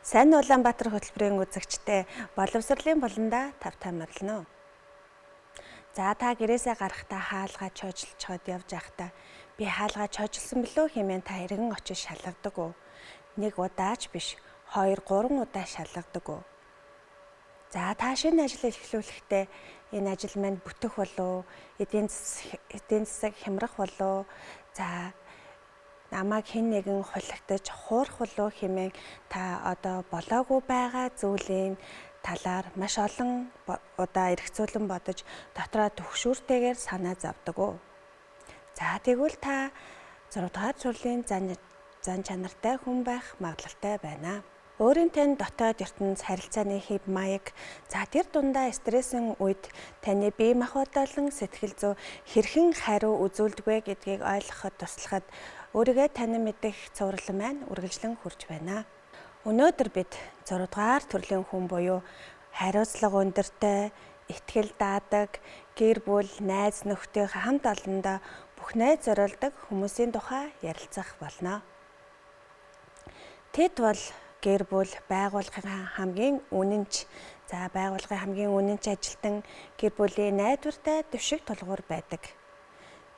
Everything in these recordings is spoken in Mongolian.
Сайн Улаанбаатар хөтөлбөрийн үзэгчтэй боловсролын буландаа тавтай морилно. За та гэрээсээ гарахдаа хаалгаа чойжилчход явж байхдаа би хаалгаа чойжилсан билүү хэмээн та эргэн очиж шалгадаг уу? Нэг удаач биш, 2 3 удаа шалгадаг уу? За та шинэ ажил эрхлүүлэхдээ энэ ажил маань бүтэх болов, эдийн засаг хямрах болов, за намайг хэн нэгэн хулигдаж хуурах болов хэмээн та одоо болоогүй байгаа зүйлийн талаар маш олон удаа эргцүүлэн бодож дотроо түгшүүртэйгээр санаа зовдөг уу? За тэгвэл та 6 дугаар төрлийн зан чанартай хүн байх магадлалтай байна. Өөрийн тань дотоод ертөнц харилцааны хэв маяг, за тэр дундаа стрессийн үед таны бие махбод болон сэтгэл зүй хэрхэн хариу үзүүлдэг вэ гэдгийг ойлгоход туслахад өөрийгөө танин мэдэх цуврал маань үргэлжлэн хүрч байна. Өнөөдөр бид 6 дугаар төрлийн хүн буюу хариуцлага өндөртэй, итгэл даадаг, гэр бүл, найз нөхдийн хамт олондоо бүхнээ зориулдаг хүмүүсийн тухай ярилцах болно. Тэд бол гэр бүл, байгууллагын хамгийн үнэнч, за байгууллагын хамгийн үнэнч ажилтан, гэр бүлийн найдвартай дэвшиг тулгуур байдаг.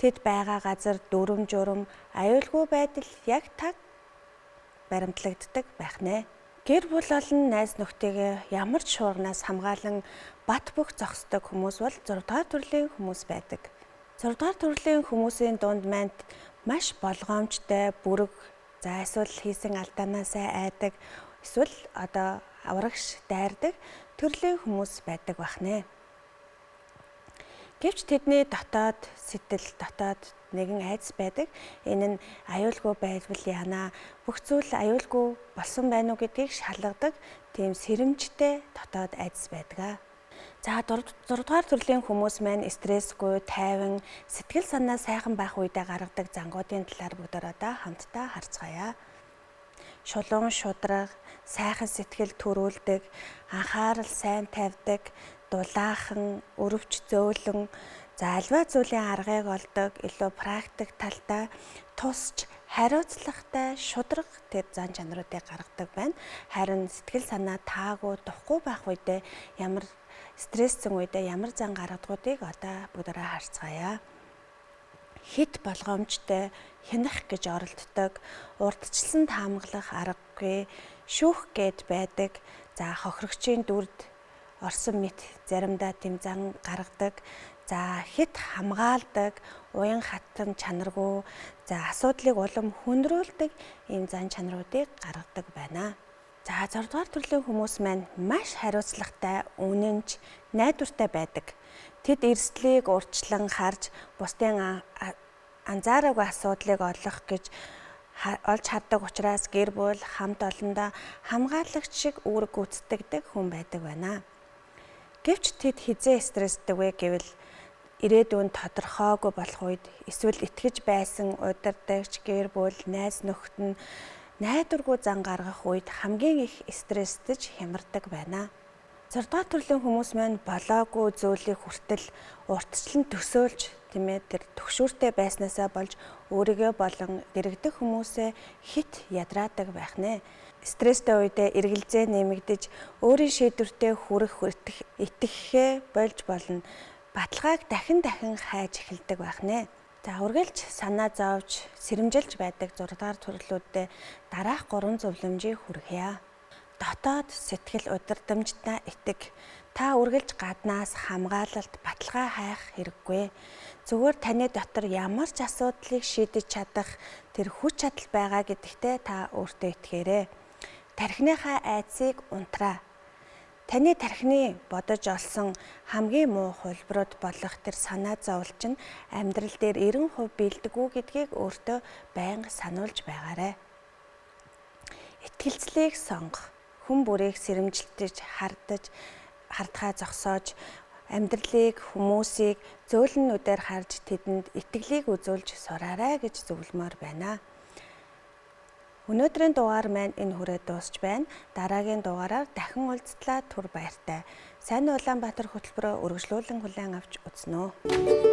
Тэд байгаа газар дүрм журам, аюулгүй байдал яг таг баримтлагддаг байх нэ. Гэр бүл болон найз нөхдийгөө ямар ч шуурнаас хамгаалан бат бөх зогсдог хүмүүс бол 6 дугаар төрлийн хүмүүс байдаг. 6 дугаар төрлийн хүмүүсийн дунд маань маш болгоомжтой, бүрэг, за эсвэл хийсэн алдаанаасаа айдаг, эсвэл одоо аврагш дайрдаг төрлийн хүмүүс байдаг байх нэ. Гэвч тэдний дотоод сэтгэл, дотоод нэгэн айдас байдаг. Энэ нь аюулгүй байвал яана, бүх зүйл аюулгүй болсон байна уу гэдгийг шалгадаг тийм сэрэмжтэй дотоод айдас байдаг. За 6 дугаар төрлийн хүмүүс маань стрессгүй, тайван, сэтгэл санаа сайхан байх үедээ гаргадаг зангуудын талаар бүгдээр одоо хамтдаа харцгаая. Шулуун шудраг, сайхан сэтгэл төрүүлдэг, анхаарал сайн тавьдаг, дулаахан, өрөвч зөөлөн, за альва зүйлийн аргыг олдог, илүү практик талтай, тусч, хариуцлагатай, шудраг тэр зан чанаруудыг гаргадаг байна. Харин сэтгэл санаа таагүй, тухгүй байх үедээ ямар стрессцэн үедээ ямар зан гаргадгуудыг одоо бүгдээрээ харцгаая. Хит болгоомжтой, хянах гэж оролддог, урдчилсан таамаглах аргагүй, шүүх гээд байдаг, за хохирогчийн дүрд орсон мэт заримдаа тийм зан гаргадаг, за хит хамгаалдаг, уян хатан чанаргүй, за асуудлыг улам хүндрүүлдэг ийм зан чанаруудыг гаргадаг байна. За 6 дугаар төрлийн хүмүүс маань маш хариуцлагатай, үнэнч, найдвартай байдаг. Тэд эрсдлийг урьдчилан харж, бусдын анзаараагүй асуудлыг олох гэж олж хардаг учраас гэр бүл, хамт олондоо хамгаалагч шиг үүрэг гүйцэтгэдэг хүн байдаг байна. Гэвч тэд хизээ стрессдэг вэ гэвэл ирээдүйн тодорхойгүй болох үед, эсвэл итгэж байсан удирдагч, гэр бүл, найз нөхөд нь найдваргүй зан гаргах үед хамгийн их стресстэж хямардаг байна. 6 дугаар төрлийн хүмүүс маань болоогүй зүйлийг хүртэл урьдчилан төсөөлж, тийм ээ, тэр түгшүүртэй байснаасаа болж өөрийгөө болон дэрэгдэх хүмүүсээ хит ядраадаг байх нэ. Стресстэй үедээ эргэлзээ нэмэгдэж, өөрийн шийдвэртээ хүрэх итгэхээ болж болно. Баталгааг дахин дахин хайж эхэлдэг байх нэ. За үргэлж санаа зовж, сэрэмжилж байдаг 6 дугаар төрлүүдэд дараах 3 зөвлөмжийг хүргье. Дотоод сэтгэл удирдамжтай итэг. Та үргэлж гаднаас хамгаалалт, баталгаа хайх хэрэггүй. Зүгээр таны дотор ямар ч асуудлыг шийдэж чадах тэр хүч чадал байгаа гэдэгтээ та өөртөө итгээрэй. Тархиныхаа айдсыг унтраа. Таны тархины бодож олсон хамгийн муу хулбарууд болох тэр санаа зовлон чинь амьдрал дээр 90% биелдэггүй гэдгийг өөртөө байнга сануулж байгаарай. Итгэлцлийг сонгох. Хүн бүрийг сэрэмжилтэж, хардаж, хардхаа зогсоож, амьдралыг, хүмүүсийг зөөлөн нүдээр харж тэдэнд итгэлийг үзүүлж сураарай гэж зөвлөмөр байна. Өнөөдрийн дугаар маань энэ хүрээд дуусч байна. Дараагийн дугаараар дахин уулзтлаа, түр баяртай. Сайн Улаанбаатар хөтөлбөрөөр үргэлжлүүлэн хүлээн авч үзнэ.